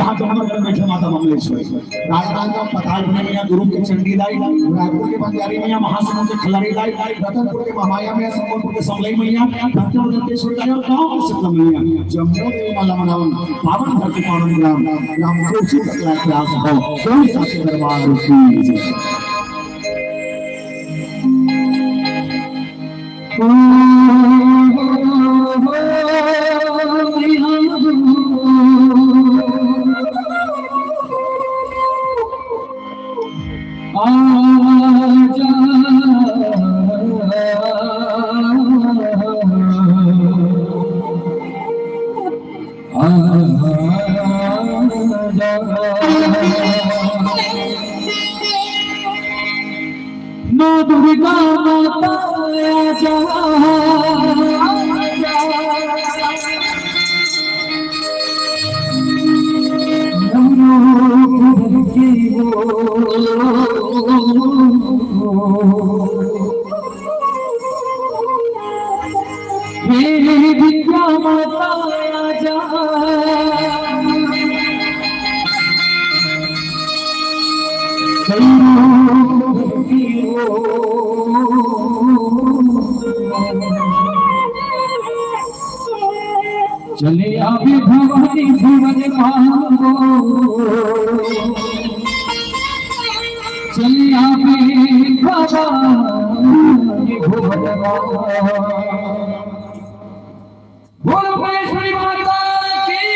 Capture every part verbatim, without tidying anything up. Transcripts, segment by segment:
यहाँ जमुना में बैठे माता बमलेश्वरी, राजनांदगांव पताल बने मैया गुरु के चंडी दाई, रायपुर के बंजारी मैया, महासमुंद के खिलाड़ी दाई, रतनपुर के महामाया मैया, संबलपुर के समलई मैया, धरती दंतेश्वरी दाई और गाँव के शीतला मैया, जम्मू देवी माला मनावन, पावन धरती पावन ग्राम, ग्राम कोसी तक लाख लाख हो, कोई साक्षी दरबार की जय। माँ दुर्गा माता आजा, आजा। नवरूप धर के वो हे विद्या माता आजा। चले आवे भवानी भुवन मांगो। चले आवे भवानी भुवन मांगो। बोलो भुवनेश्वरी माता की।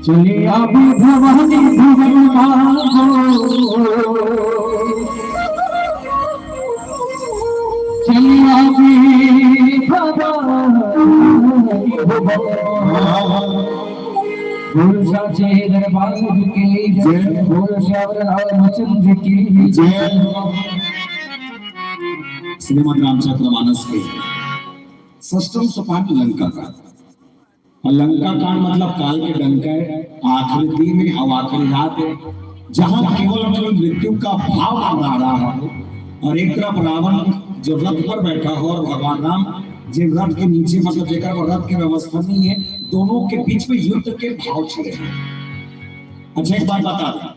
चले आवे भवानी भुवन मांगो। चले आवे भवानी भुवन। बोल साचे दरबार की जय, बोल श्यावर रामचंद्र की जय। श्रीमद् रामचरितमानस के षष्ठम सोपान लंका का। और लंका कांड मतलब काल के डंका है, आखिरी दिन है, अब आखिरी रात है, जहां केवल और केवल मृत्यु का भाव मंडरा रहा है। और एक तरफ रावण जो रथ पर बैठा हो और भगवान राम जिन रथ के नीचे, मतलब जेकर वो रथ की व्यवस्था नहीं है, दोनों के बीच में युद्ध के भाव छिड़े हैं। अच्छा, एक बात बता दें,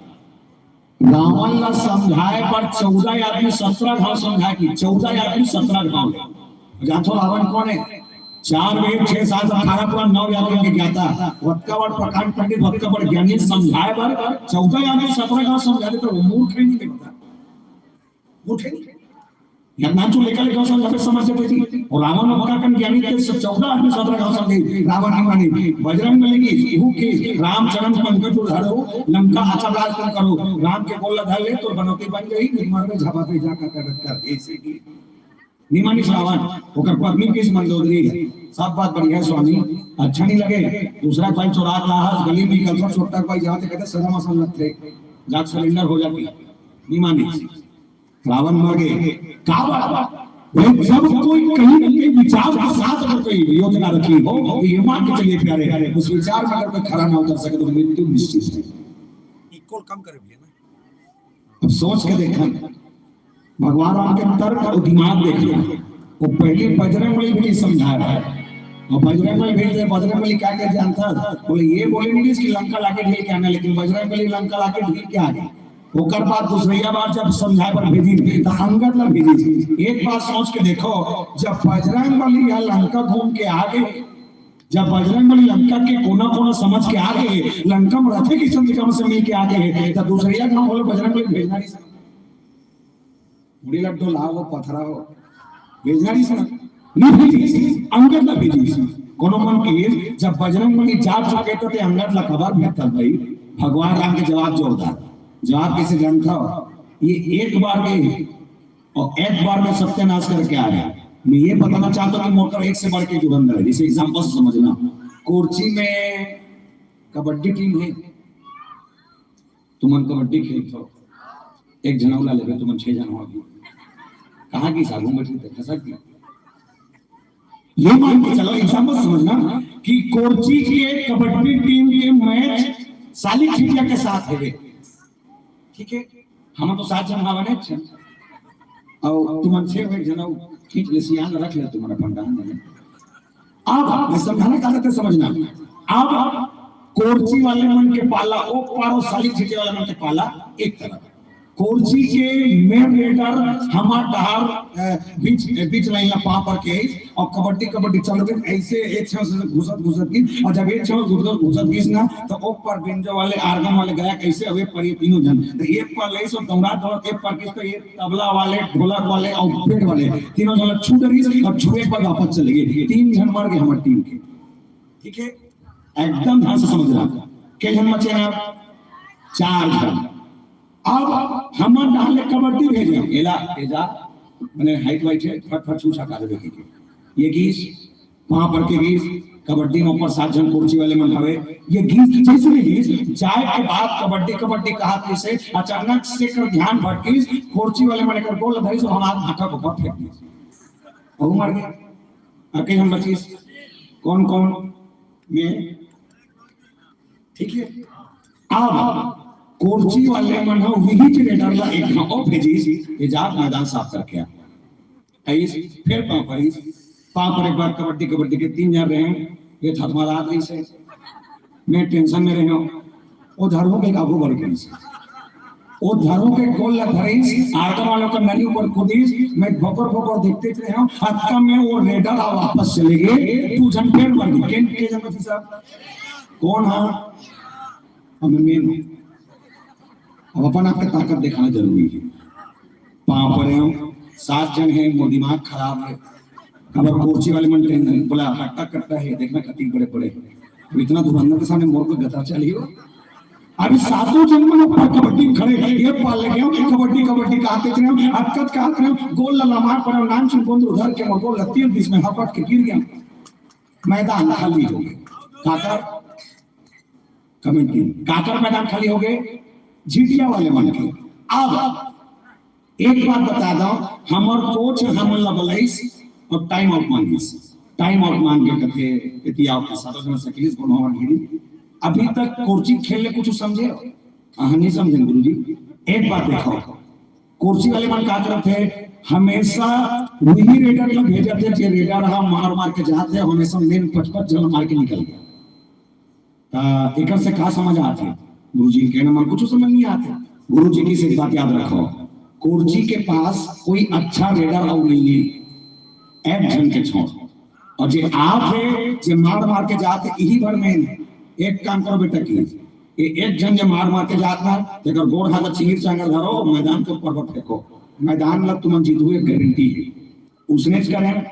रावण ला समझाए पर चौदह आदमी सत्रह घाव समझाए कि चौदह आदमी सत्रह घाव। जानथो रावण कौन है? चार वेद, छह शास्त्र, अठारह पुराण, नौ व्याकरण के ज्ञाता, वतका बड़ प्रकांड पंडित, वतका बड़ ज्ञानी, समझाए पर चौदह आदमी सत्रह घाव समझा देता, वो मूर्ख है, नहीं लगता, मूर्ख है नहीं। यज्ञांचल लेकर लेकर समझ समझ जाते थे। और रावण लोग का कन ज्ञानी थे, सब चौदह आदमी सत्रह घाव समझे, रावण नहीं माने। बजरंग बली की, वो के रामचरण पंकज उधारो, लंका अच्छा राज तुम करो। राम के बोला धर ले, तो बनौती बन गई, निर्माण में झापा पे जाकर कर, कर, ऐसे की। नहीं मानिस रावण, ओकर पत्नी किस मंदोदरी है। सब बात बढ़िया है स्वामी, अच्छा नहीं लगे। दूसरा भाई चोरा रहा है, गली में निकलता, छोटा भाई जहाँ से कहते सदा मसल लगते, जाके सरेंडर हो जाती। नहीं मानिस। रावण मर गए। का बात? भाई, जब कोई कहीं के विचार के साथ अगर कोई योजना रखी हो, तो ये मान के चलिए प्यारे, उस विचार में अगर कोई खरा ना उतर सके, तो मृत्यु निश्चित है। इक्वल कम करे भैया ना। अब सोच के देखा, भगवान राम के तर्क और दिमाग देख लो। वो पहले बजरंग बली भी नहीं समझा रहा है, और बजरंग बली भेज दे, बजरंग बली क्या क्या जानता है? बोले, ये बोले नहीं कि लंका लाके ढील के आना, लेकिन बजरंग बली लंका लाके ढील के आ गए। ओकर बाद दूसरैया बार जब समझाए पर भेजी, तो अंगद ला भेजी। एक बात सोच के देखो, जब बजरंग बली या लंका घूम के आ गए, जब बजरंग बली लंका के कोना कोना समझ के आ गए, लंका में रथे की चंद्रिका में से मिल के आ गए, तो दूसरैया गांव बोले बजरंग बली भेजना नहीं। मुड़ी लड्डू लाओ, पथरा हो, भेजना नहीं सुना, नहीं भेजी, अंगद ला भेजी। कोनो मन के, जब बजरंग बली जा चुके तो ते अंगद ला कबर भेजता भाई। भगवान राम के जवाब जोरदार, जवाब कैसे जानता हो? ये एक बार के, और एक बार में सत्यानाश करके आ रहे हैं। मैं ये बताना चाहता हूँ कि मोटर एक से बढ़ के धुरंधर है। जैसे एग्जाम्पल से समझना, कोरची में कबड्डी टीम है, तुमन कबड्डी खेलथो, एक झन अउ ला लेबे, तुमन छह झन हो अभी। कहाँ की साबुन बैठी थे, खसक की। ये मान के चलो, एग्जाम्पल समझना कि कोरची के कबड्डी टीम के मैच साली खिटिया के साथ है, ठीक है? हम तो सात झन हवन, अच्छा, और तुमन छह हो, एक झन अउ खींच ले, सियान रख ले तुम्हारा पंडाल में। अब मैं समझाने का, तो समझना, अब कोरची वाले मन के पाला ओ पार और साली खिटिया वाले मन के पाला एक तरफ। कोरची के मेन रेडर हमर डहर, अ, बीच, बीच लाइन ला पाँव पर के, अउ कबड्डी, कबड्डी चलत रहिस, अइसे एक छेव से घुसत, घुसत गिस, अउ जब एक छेव घुसत, घुसत गिस ना, त ओ पार बेंजो वाले, आर्गन वाले गया कइसे, अउ ए पार ये तीनों झन, त एक पार ले सो दौड़ा, दौड़ा, एक पार गिस, त ये तबला वाले, ढोलक वाले अउ बेंजो वाले, तीनों झन ला छू डरिस, अउ छुए के बाद वापस चले गे, तीन झन मर गे हमर टीम के। ठीक है, एकदम ध्यान से समझना। के झन बचे हैं आप? चार झन। अब हमर डहर ले कबड्डी भेजे, एला, एजा, माने height weight है, फट फट छू छका देबे के। ये गिस, पाँव पर के गिस, कबड्डी में ऊपर सात झन कोरची वाले मन हवे। ये गिस, जइसे भी गिस, जाए के बाद कबड्डी, कबड्डी कहत रहिसे, अचानक से एकर ध्यान भटकिस, कोरची वाले मन एकर गोड़ ल धरिस, हमार भाटा के ऊपर फेंक दिस। अउ मर गे। अब के झन बचिस? कौन कौन? मैं। ठीक है, अब कोरची वाले मन ह उही च रेडर ला एक घाव भेजिस, ये जा मैदान साफ करके आ। अइस, फिर पाँव परिस, पाँव परे के बाद कबड्डी, कबड्डी के तीन झन रहे, ये थथमथात रहिसे, मैं tension में रहे हूँ, ओ धरहूँ के काबू बढ़ गइस। ओ धरहूँ के गोड़ ला धरिस, आर्गन वालों का नली ऊपर कूदिस, मैं भोकर भोकर देखते रहे हूँ, अतका में वो रेडर आ वापस चले गे, दू झन फेर मर गे। के, के झन बचिस साहब? कौन हा? अब मैं main हूँ। अब अपन आपके ताकत दिखाना जरूरी है। पाँव परे हूँ, सात झन है, मोर दिमाग खराब है। अब कोरची वाले मन टेंशन, बोला, हट्टा कट्टा है, देखना कति बड़े बड़े। अब इतना धुरंधर के सामने मोर को गता चली हो। अभी सातों झन मन ऊपर कबड्डी में खड़े, ये पार लगे हो, कबड्डी, कबड्डी कहते रहे हो, अटकत कहते रहे हो, गोड़ ला लमार पर नाम सुन गोंद उधर के मोर गोड़ लगती है, बीच में हपट के गिर गया। मैदान खाली हो गया। काकर कमेटी, काकर मैदान खाली हो गए, झिटिया वाले मन के। अब एक बात बता दो, हमर कोच हमन ला बलाइस अउ time out मांगिस। Time out मांग के कथे, एती आओ के सातों झन सकलिस, कोनो हमर गिरी। अभी तक कोरची खेल ले कुछ समझे हो? हाँ, नहीं समझे गुरुजी। एक बात देखो, कोरची वाले मन का करत हे, हमेशा वही रेडर ला भेजत हे, जे रेडर हा मार मार के जात हे, हमेशा main पच पच झन मार के निकल गया। त एकर से का समझ आथे? गुरुजी के कहना मन कुछ समझ नहीं आथे। गुरुजी की से एक बात याद रखो, कोरची के पास कोई अच्छा रेडर अउ नहीं है, एक झन के छोड़। अउ जे आथे, जे मार मार के जाथे, इही भर में एक काम करो बेटा की, ये एक झन जे मार मार के जात ना, तेकर गोड़ हाथ चीर चांगर धरो, मैदान के ऊपर फेंको, मैदान ला तुमन जीतहू, एक गारंटी है। उसने करें,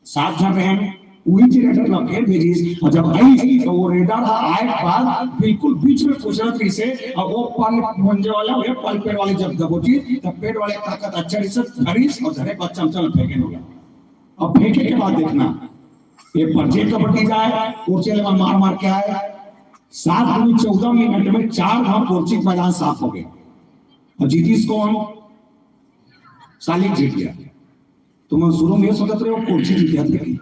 सात झन रहेन, उही च रेडर ला फेर भेजिस, अउ जब आइस, त वो रेडर ह आए के बाद बिल्कुल बीच में खुसरत रहिसे, अउ वो पाल मंजे वाला, वो पाल पेड़ वाले जब दबोचिस, तब पेड़ वाले ताकत अच्छा रहिसे, धरिस अउ धरे के बाद चमचम फेंके हो गया। अब फेंके के बाद देखना, ये पर्चे कबड्डी जाए, कोरची वाले मार मार के आए, सात दूनी चौदह मिनट में चार घाव कोरची के मैदान साफ हो गए। अउ जीतिस कौन? सालिक झिटिया। तुमन शुरू में ये सोचत रहे हो, कोरची जीतिया थे।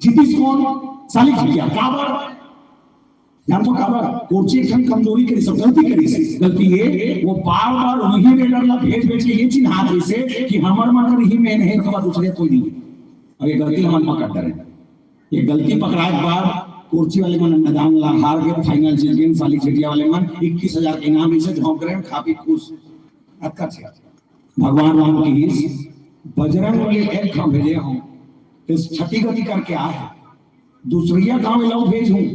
जीतिस कौन? सालिक झिटिया। काबर? जानथो काबर? कोरची एक ठन कमजोरी करिस, गलती करिस। गलती ये, वो बार बार वही रेडर ला भेज भेज के ये चिन्हात रहिसे कि हमर मन कर ही main है, तो दूसरे कोई नहीं। अब ये गलती हमन पकड़ डरे। ये गलती पकड़ाए के बाद कोरची वाले मन मैदान ला हार के final जीत गए। सालिक झिटिया वाले मन इक्कीस हजार के इनाम रहिसे, झोंक रहे हैं, खा पी खुश। अच्छा, अच्छा। भगवान राम की इस बजरंग बली एक घाव भेजे हूँ, इस छठी गति करके आए हैं। दूसरिया घाव लव भेज हूँ,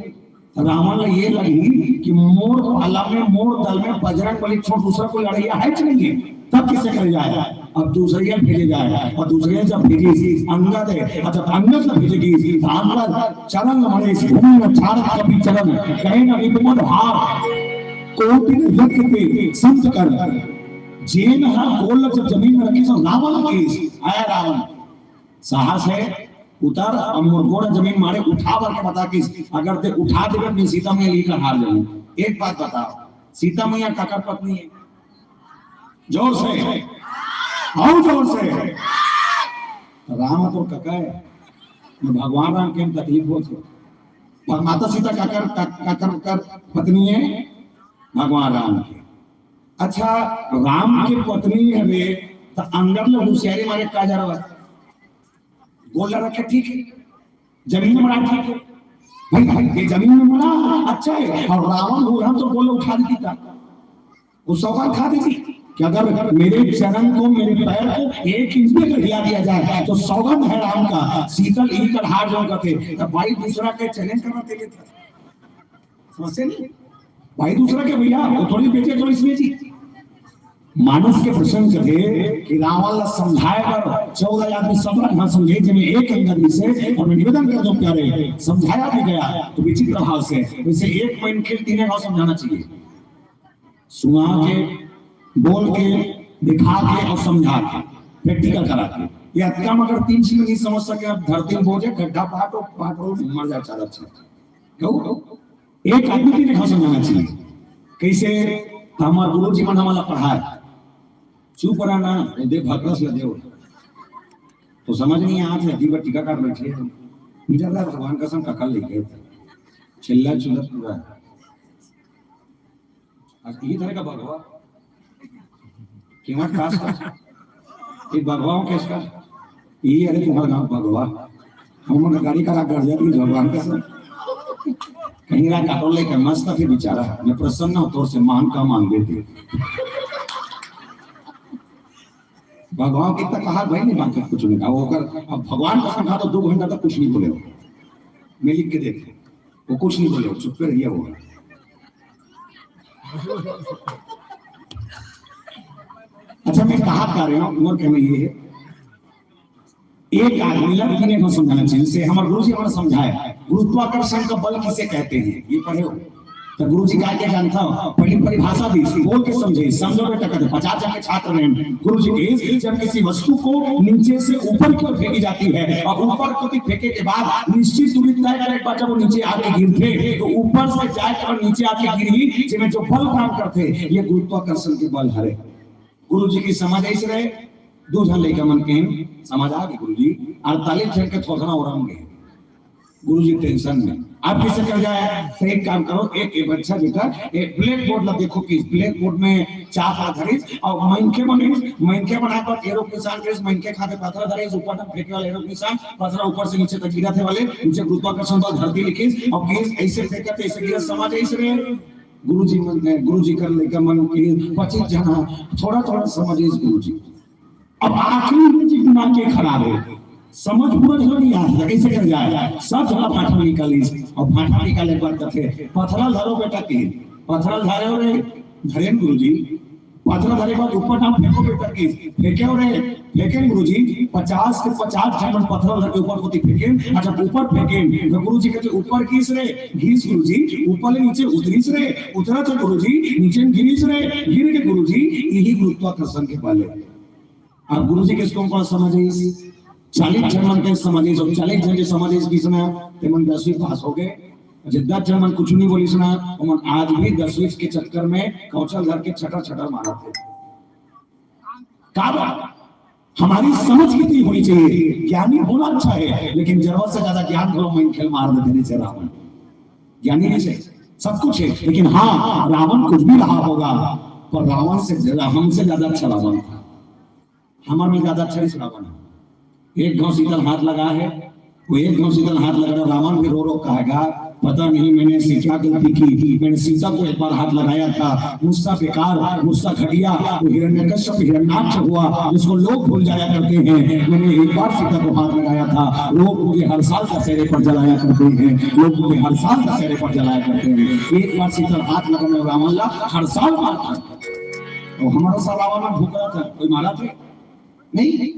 रावण ला ये लगी कि मोर पाला में, मोर दल में बजरंग बली छोड़ दूसरा कोई लड़ैया है कि नहीं है, तब किसे करे जाए? अब दूसरिया भेजे जाए, अउ दूसरिया जब भेजिस अंगद है, अउ जब अंगद ला भेजे गिस, त अंगद चरण मणेश भूमि में छाड़त कपि चरण, कहे न विपद हार, कोटि यज्ञ के संत कर। जेन ह गोड़ जब जमीन में रखिस, रावण ला कहिस, आय रावण, साहस है, उतर, अब मोर गोड़ जमीन मारे, उठा बर के बता कहिस, अगर ते उठा देबे, मैं सीता मैया ली कर हार जाऊं। एक बात बताओ, सीता मैया काकर पत्नी है? जोर से, अउ जोर से। राम तो कका है, भगवान राम के तकलीफ होत हे। पर माता सीता काकर, का-, काकर, काकर पत्नी है? भगवान राम के। अच्छा, राम के पत्नी हवे, त अंगद ला हुसियारी मारे का जरूरत? गोड़ ला रखे ठीक है, जमीन में मड़ा ठीक है। भाई, भाई, ये जमीन में मड़ा अच्छा है, अउ रावण हो रहा तो गोड़ ला उठा देती था। वो सौगंध खा दीजिए कि अगर मेरे चरण को, मेरे पैर को एक इंच भी अगर हिला दिया जाए तो सौगंध है राम का, शीतल ईकल हार जो कहते। तो भाई दूसरा के चैलेंज करना तेरे था, समझते नहीं? भाई दूसरा के भैया वो थोड़ी बेचे तो इसमें जी। मानुष के प्रसंग थे कि रावण ला समझाए बर चौदह आदमी, सत्रह घाव समझे, जिनमें एक अंगद से, और मैं निवेदन कर दूं प्यारे, समझाया भी गया तो विचित्र भाव से, वैसे एक पॉइंट के तीन घाव समझाना चाहिए। सुना के, बोल के, दिखा के और समझा के, प्रैक्टिकल करा के। ये अतका मगर तीन चीज नहीं समझ सके, अब धरती में बोझे, गड्ढा पाट और पाट और मर जाए चारा अच्छा। कहू, एक आदमी के देखा समझाना चाहिए। कैसे? तो हमारे गुरु जी मन हमारा पढ़ाए, चुप रहा ना, दे भकरस लगे हो। तो समझ नहीं आत हे, अजीब टीका कर बैठे हैं। जब भगवान कसम ककल लेके चिल्ला चुलत पूरा। आज यही तरह का भगवा, कीमत खास का, एक भगवा हो किसका? ये अरे तुम्हारा नाम भगवा, हम गाड़ी का राख कर जाती भगवान कसम। कहीं ना काटो लेकर मस्त फिर बेचारा, मैं प्रसन्न हूँ तोर से, मान का मान देते। भगवान कितना कहा भाई, नहीं मांगते कुछ नहीं कहा। वो अगर अब भगवान कसम खा तो दो घंटा तक कुछ नहीं बोले हो। मैं लिख के देख, वो कुछ नहीं बोले हो, चुप कर रहिए वो। अच्छा, मैं कहा जा रहे हूँ, उम्र कहना ये है, एक आदमी ला तीन को समझाना चाहिए, जैसे हमारे गुरु जी हमारा समझाए, गुरुत्वाकर्षण का बल किसे कहते हैं, ये पढ़े हो? तो गुरु जी का क्या जानता हो, बड़ी परिभाषा दी, बोल के समझे, समझो बेटा, कहते पचास जन के छात्र रहे। गुरु जी के, जब किसी वस्तु को नीचे से ऊपर की ओर फेंकी जाती है और ऊपर को फेंके के बाद निश्चित दूरी तय करे, एक बार जब वो नीचे आके गिरते तो ऊपर से जाए और नीचे आके गिरी, जिसमें जो बल काम करते, ये गुरुत्वाकर्षण के बल हरे। गुरु जी की समझ ऐसे रहे, दो झन लइका मन के समझ आ गए गुरु जी, अड़तालीस जन के थोथना ओरम गए। गुरु जी टेंशन में। आप किसे कर जाए तो एक काम करो, एक, एक बच्चा बेटा, एक ब्लैक बोर्ड ला देखो कि ब्लैक बोर्ड में चाप ला धरिस और मनखे बनिस, मनखे बनाए पर एरो किसान करिस, मनखे खाते पत्थर धरिस, ऊपर तक फेंके वाला एरो किसान पत्थर ऊपर से नीचे तक गिरा थे वाले, नीचे गुरुत्वाकर्षण बल धरती लिखिस और केस ऐसे फेंकते ऐसे गिरा, समझ ऐसे रहे। गुरु जी मन, गुरु जी कर लइका मन के पच्चीस जना, थोड़ा थोड़ा समझिस गुरु जी। अब आखिरी में जी दिमाग के खराब है, समझ पूरा नहीं आता कैसे कर जाए, सब जगह फाटा निकालिस और फाटा निकाले के बाद कहते, पथरा धरो बेटा की, पथरा धरे हो रे, धरेन गुरु जी, पथरा धरे के बाद ऊपर नाम फेंको बेटा की, फेंके हो रे, फेंकेन गुरु जी, पचास के पचास जन मन पथरा धर के ऊपर कोती फेंकेन, अच्छा ऊपर फेंकेन, तो गुरु जी कहते ऊपर किस रे, गिरिस गुरु जी, ऊपर ले नीचे उतरिस रे, उतरा तो गुरु जी, नीचे गिरिस रे, गिर के गुरु जी, यही गुरुत्वाकर्षण के बल है। अब गुरु जी किसको कौन समझिस? चालीस जन मन के समझिस, और चालीस जन जे समझिस किसने, ते मन दसवीं पास हो गए। जे दस जन मन कुछ नहीं बोलिस ना, वो मन आज भी दसवीं के चक्कर में कौचल धर के छटर छटर मारत है। का बात? हमारी समझ कितनी होनी चाहिए? ज्ञानी होना अच्छा है, लेकिन जरूरत से ज्यादा ज्ञान घलो मन खेल मार देते नहीं से रावण। ज्ञानी नहीं से, सब कुछ है, लेकिन हाँ, रावण कुछ भी रहा होगा, पर रावण से ज्यादा, हमसे ज्यादा अच्छा रावण था। हमारे में ज्यादा अच्छा इस रावण है। एक घाव सीता ल हाथ लगा है, वो एक घाव सीता ल हाथ लगा रहा, रावण भी रो रो कहेगा, पता नहीं मैंने ऐसी क्या गलती की, मैंने सीता को एक बार हाथ लगाया था, गुस्सा बेकार, गुस्सा घटिया, वो हिरण्यकश्यप हिरण्याक्ष हुआ, जिसको लोग भूल जाया करते हैं। मैंने एक बार सीता को हाथ लगाया था, लोग मुझे हर साल दशहरे पर जलाया करते हैं, लोग मुझे हर साल दशहरे पर जलाया करते हैं। एक बार सीता ल हाथ लगाने रावण ला हर साल मारता। और हमारा सा रावण भूख रहा था, कोई मारा था? नहीं, नहीं।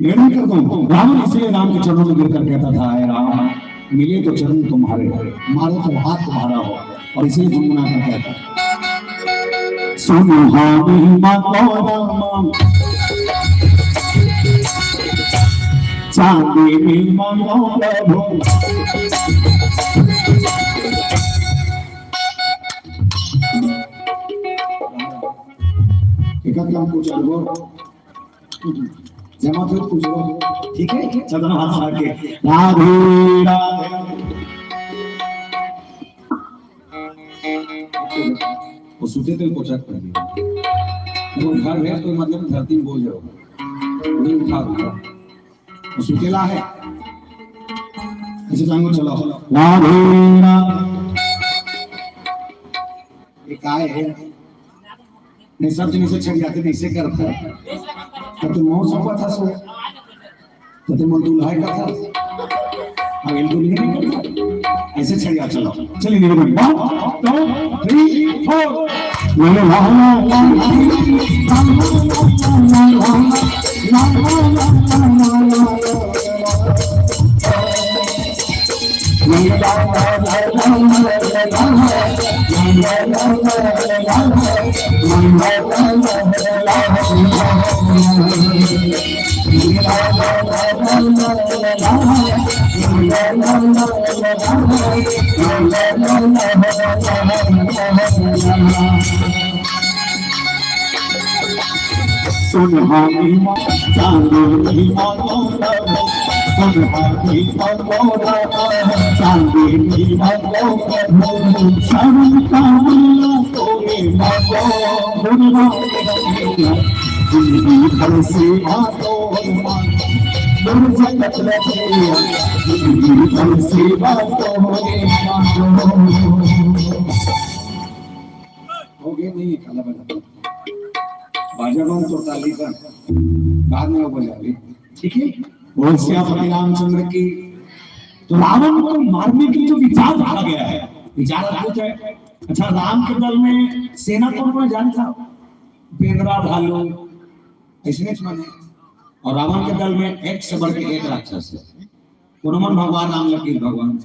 निर्णय कर दो। रावण इसलिए राम के चरणों में गिरकर कहता था, "हे राम, मिले तो चरण तुम्हारे, मारो तो हाथ तुम्हारा हो।" और इसलिए गुनगुना कर कहता, "सुन हा महिमा को राम, चांदी में मानो प्रभु।" एक काम को चलो, जमा तो कुछ हो, ठीक है? चंद्रमा हाथ मार के, "राधे राधे।" वो सूते तो पोशाक पहन लिया। वो घर है तो मतलब धरती में बोझ हो। नहीं उठा, उठा। वो सुतेला है। ऐसे टांगो चलो। "राधे राधे।" ये काय है? नहीं, सब जने से छड़ियाथे, ऐसे करता। तो तुम मौसम का था सो, तो तुम दूल्हा का था। अब इनको नहीं करता। ऐसे छड़िया चलो। चलिए, निवेदन। One, two, three, four. Sunhani माँ, चांदनी माँ, सुनहानी माँ, चांदनी माँ, शरण का मैया तोरे माँ, दुर्गा मैया, जिंदगी भर सेवा तोरे माँ, दुर्जगत रखिया, जिंदगी भर सेवा तोरे माँ। हो गया नहीं, खाला बजा। बाजा बंद तो ताली बंद। बाद में वो बजा रही। ठीक है? बोल सियापति रामचंद्र की। तो रावण को मारने की जो विचार रखा गया है, विचार अद्भुत है। अच्छा, राम के दल में सेना कौन कौन जान था? बेंदरा, भालू, ऐसे नहीं माने। और रावण के दल में एक से बढ़ के एक राक्षस है। हनुमान भगवान, राम लकीन भगवान,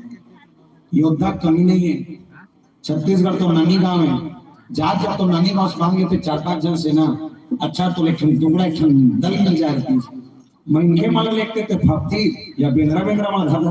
योद्धा कमी नहीं है। छत्तीसगढ़ तो नानी गांव है, जात जब तो नानी गांव से भाग लेते चार पांच जन सेना, अच्छा तो एक ठन टुकड़ा, एक ठन दल मिल जाए रहती। मनखे मन लेते थे फप्ती या बेंदरा, बेंदरा मन धर धर